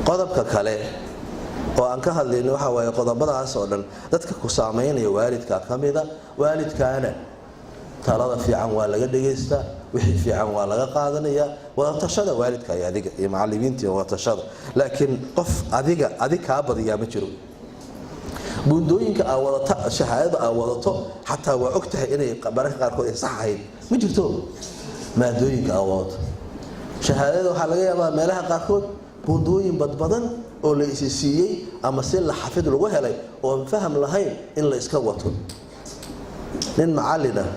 Qodobka kale oo aan ka hadlayno waxa waaye qodobadaas oo dhan dadka ku saameynaya waalidkaa ka mida. Waalidkaana talada fiican waa laga dhegaystaa, wixii fiican waa laga qaadanaya. Wadatashada waalidka iyo adiga iyo macalimiinta iyo wadatashada, laakiin qof adiga adig kaa badiyaa ma jiro. Buundooyinka aa wadata, shahaadada aa wadato, xataa waa og tahay inay mararka qaarkood ay sax ahayd. Ma jirto maadooyinka aa wadato shahaadada. Waxaa laga yaabaa meelaha qaarkood buundooyin badbadan oo la isi siiyey ama si la xafid lagu helay oon faham lahayn in la iska wato. Nin macallin ah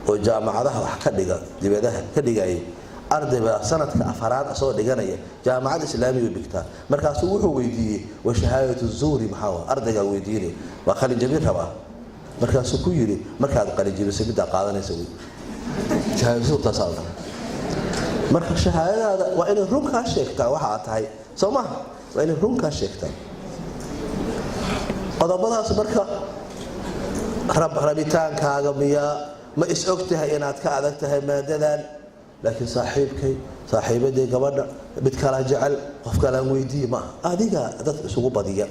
oo jaamacadaha wax ka dhiga, dibadaha ka dhigayay, arday baa sanadka afaraad asoo dhiganaya jaamacad islaamiga dhigtaa. Markaasuu wuxuu weydiiyey: "Wa shahaadatu zuuri maxaa wa?" Ardaygaa weydiinaya, waa qalinjabin rabaa. Markaasuu ku yidhi: "Markaad qalinjabisay middaa qaadanaysa wey shahaadatu zuurtaasaa la." Marka shahaadadaada waa inay run kaa sheegtaa waxa aad tahay, soo maha? Waa inay run kaa sheegtaa qodobadaas. Marka rabitaankaaga miyaa? Ma is og tahay inaad ka adag tahay maadadan? Laakiin saaxiibkay, saaxiibadii, gabadha mid kalaa jecel, qof kalaan weydiiye maaha. Adiga dad isugu badiya.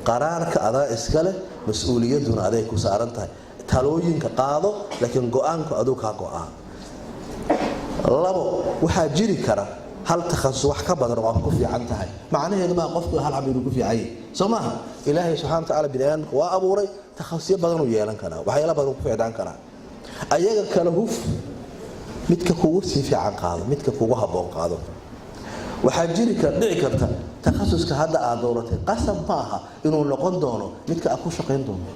Qaraarka adaa iska leh, mas-uuliyadduna aday ku saaran tahay. Talooyinka qaado, laakiin go-aanku aduu kaa go-aa. Labo, waxaa jiri kara hal takhasus wax ka badan oo aad ku fiican tahay. Macnaheedu maa qofku hal xab inuu ku fiican yahay, soo maaha? Ilaahay subxana wa tacala bini aadamka waa abuuray, takhasusyo badanuu yeelan karaa, waxyaala badan ku fiicnaan karaa. Ayaga kala huf, midka kugu sii fiican qaado, midka kugu habboon qaado. Waxaa jiri kar dhici karta takhasuska hadda aad dooratay qasab ma aha inuu noqon doono midka aad ku shaqayn doono.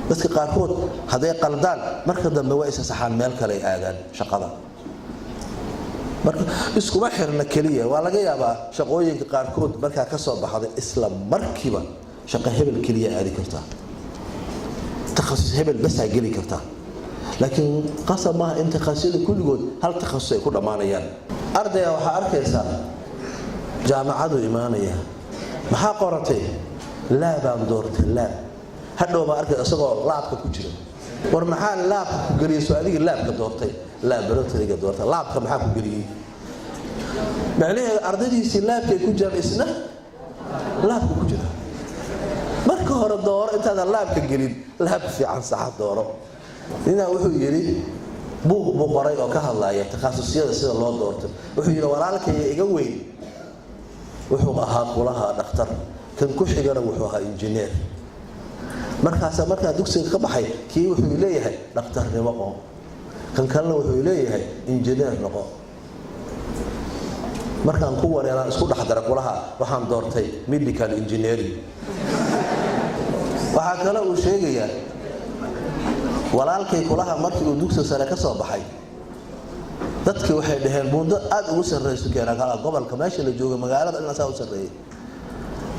Dadka qaarkood hadday qaldaan, marka dambe waa isa saxaan, meel kale ay aadaan shaqada. Marka iskuma xirna keliya. Waa laga yaabaa shaqooyinka qaarkood markaa ka soo baxday isla markiiba shaqo hebel keliya aadi kartaa, takhasus hebel basaa geli kartaa, laakiin qasab maaha in takhasusyada kulligood hal takhasus ay ku dhammaanayaan. Ardayga waxaa arkaysaa jaamacadu imaanaya: "Maxaa qoratay?" "Lab-aan doortay, lab." Hadhow baa arkay isagoo lab-ka ku jira. "War maxaa lab-ka ku geliyey? Soo adigii lab-ka doortay, laboratoryga doortay, lab-ka maxaa ku geliyey?" Macnaheedu ardaydiisii lab-kay ku jiraan, isna lab-ka ku jira. Marka hore dooro, intaadan lab-ka gelin lab fiican saxa dooro. Ninaa wuxuu yidhi, buug buu qoray oo ka hadlaya takhasusyada sida loo doorto. Wuxuu yidhi: "Walaalkaya iga weyn wuxuu ahaa kulaha dhakhtar, kan ku xigana wuxuu ahaa injineer. Markaasa markaa dugsiga ka baxay, kii wuxuu leeyahay dhakhtarnimo qo, kan kalena wuxuu leeyahay injineer noqo. Markaan ku wareeraan isku dhexdara kulaha, waxaan doortay medical engineering." Waxaa kale uu sheegayaa: "Walaalkay kulaha markii uu dugsi sare ka soo baxay, dadkii waxay dhaheen buundo aada ugu sarreyso keena kala gobolka meesha la jooga, magaalada inaasaa u sarreeyay.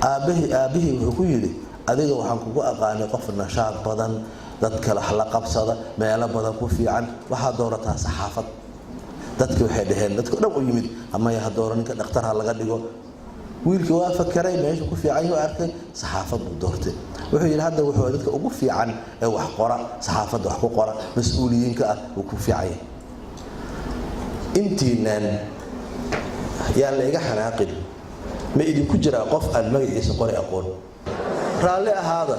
Aabbihii wuxuu ku yidhi: 'Adiga waxaan kugu aqaanay qof nashaad badan, dadka wax la qabsada, meelo badan ku fiican, waxaad doorataa saxaafad.' Dadkii waxay dhaheen, dadka dhan u yimid, amaya ha dooro ninka, dhakhtar ha laga dhigo.' Wiilkii waa fakaray, meeshu ku fiican yahu arkay, saxaafad buu doortay." Wuxuu yidhi: "Hadda wuxuu dadka ugu fiican ee wax qora, saxaafadda wax ku qora, mas-uuliyiinka ah wuu ku fiican yahay." Intiinaan yaan la iga xanaaqin, ma idinku jiraa qof aan magaciisa qori aqoon? Raalli ahaada,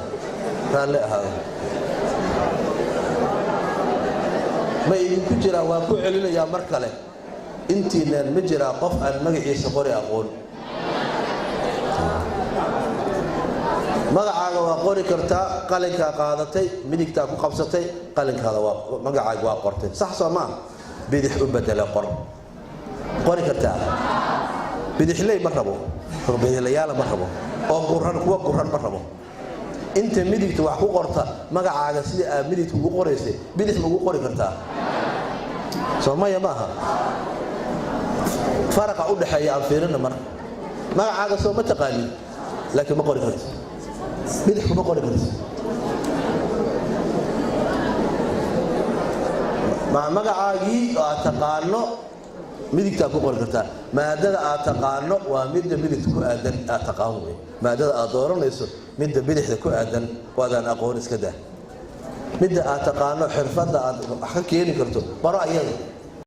raalli ahaada. Ma idinku jiraa? Waan ku celinayaa mar kale: intiinaan ma jiraa qof aan magaciisa qori aqoon? Magacaaga waa qori kartaa. Qalinkaa qaadatay, midigtaa ku qabsatay, qalinkaada waa magacaaga waa qortay, sax soo maa? Bidix u bedele, qor. Qori kartaa? Bidixley ma rabo, bidixlayaala ma rabo, oo guran, kuwa guran ma rabo. Inta midigta wax ku qorta, magacaaga sidii aad midigta ugu qoraysay bidix ma ugu qori kartaa? Soo maya maaha? Faraqa u dhexeeya aan fiirina. Marka magacaaga soo ma taqaanin, laakiin ma qori karti, bidix kuma qori karti. Magacaagii oo aad taqaano midigtaa ku qori kartaa. Maadada aad taqaano waa midda midigta ku aadan aad taqaan wey. Maadada aad dooranayso midda bidixda ku aadan waadaan aqoon, iska daa. Midda aad taqaano, xirfadda aad wax ka keeni karto, baro ayada.